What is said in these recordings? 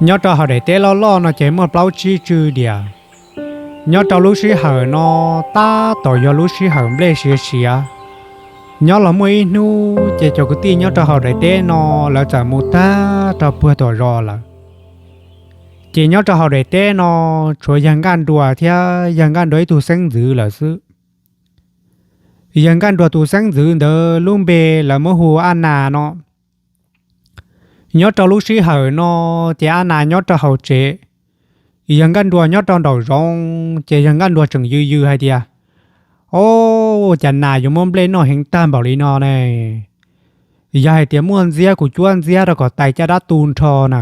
Nyob rau hauv daim teb loj loj no ces muaj plaub tsib tsw diam. Nyob rau lub sij hawm no tab tom yog lub sij hawm nplej siav siav. Nyob los muaj ib hnub ces cov kwv tij nyob rau hauv daim teb no lawv txawm mus tag rau puag tom zos lawm. Ces nyob rau hauv daim teb no tshuav yawg Nkaj Nruas thiab yawg Nkaj Nruas ib tug xeeb ntxwv lawm xwb. Yawg Nkaj Nruas tus xeeb ntxwv ntawd lub npe lawv muab hu Ab Nas no. Nyob rau lub sij hawm no ces Ab Nas nyob rau hauv tsev, yawg Nkaj Nruas nyob rau nraum zoov ces yawg Nkaj Nruas tseem yws yws hais tias, Au, cas nas yuav muab nplej noj heev tag npaum li no ne? Yog hais tias muaj ntxiab kuv cuab ntxiab rau kom tais caj dab tu nrho na.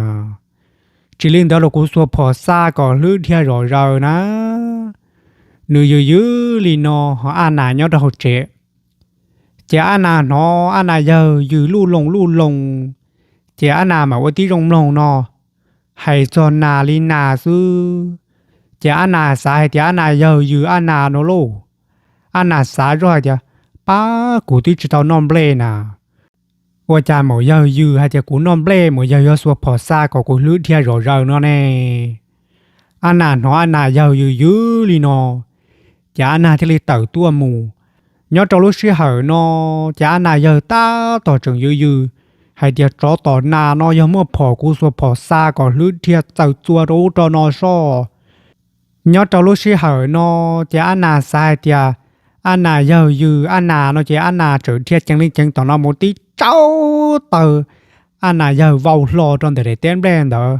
Tsis li ntawd los kuv xuas phom xa kom hlwb dhia zom zaws na. Nws yws yws li no, Ab Nas nyob rau hauv tsev. Ces Ab Nas hnov Ab Nas yawg yws luj loos luj loos, ces Ab Nas mam ua tib zoo mloog no, hais txog nas li nas xwb. Ces Ab Nas xav hais tias Ab Nas yawg yws Ab Nas no lauj. Ab Nas xav zoj hais tias, Pab, kuv twb tsis tau noj nplej na, ua cas maum yawg yws hais tias kuv noj nplej, maum yawg yuav xuas phom xa kom kuv hlwb dhia zom zaws no ne? Ab Nas hnov Ab Nas yawg yws yws li no, ces Ab Nas thiaj li tawm tuaj mus. Nyob rau lub sij hawm no ces Ab Nas yawg tab tom tseem yws yws hais tias, Tsov tom nas no, yog muaj phom kuv xuas phom xa kom hlwb dhia txaws txua rau ub rau no soj. Nyob rau lub sij hawm no ces Ab Nas xav hais tias Ab Nas yawg yws Ab Nas no ces Ab Nas tseem dhia ceev li ceev tom no mus tib tsaug taw, Ab Nas yawg vau hlo rau ntawm daim teb nplej ntawd.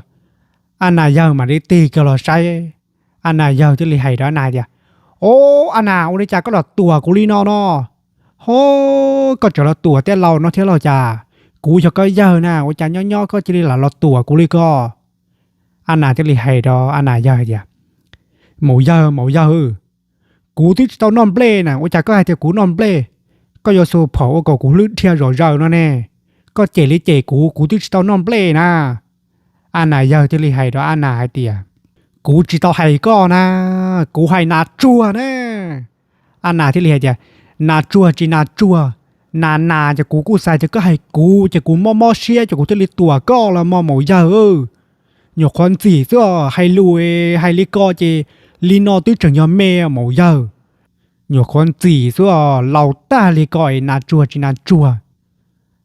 Ab Nas yawg mam li tig kiag los saib, Ab Nas yawg thiaj li hais rau Ab Nas tias, Au, Ab Nas, ua li cas koj los tuam kuv li no no? Ho, koj tseem los tuam tej laus no thiab los cas? Kuv yog koj yawg na, ua cas nyob nyob koj cia li lam los tuam kuv li ko? Ab Nas thiaj li hais rau Ab Nas yawg tias, Maum yawg, maum yawg, kuv twb tsis tau noj nplej na, ua cas koj hais tias kuv noj nplej? Koj yuav xuas phom ua kom kuv hlwb dhia zom zaws no ne. Koj cem li cem kuv, kuv twb tsis tau noj nplej na. Ab Nas yawg thiaj li hais rau Ab Nas hais tias, Kuv tsis tau hais koj na, kuv hais nas tsuag na. Ab Nas thiaj li hais tias, Nas tsuag tsis nas tsuag, nas nas ces kuv kuj xav tias koj hais kuv ces kuv mob mob siab ces kuv thiaj li tuam koj los mas maum yawg. Nyuam qhuav ntxim xwb os, hais lus hais li ko ces li no twb tseem yog me maum yawg. Nyuam qhuav ntxim xwb os, laus tag li ko es nas tsuag tsis nas tsuag.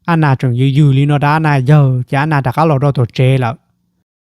Ab Nas tseem yws yws li no rau Ab Nas yawg ces Ab Nas rov qab los rau tom tsev lawm.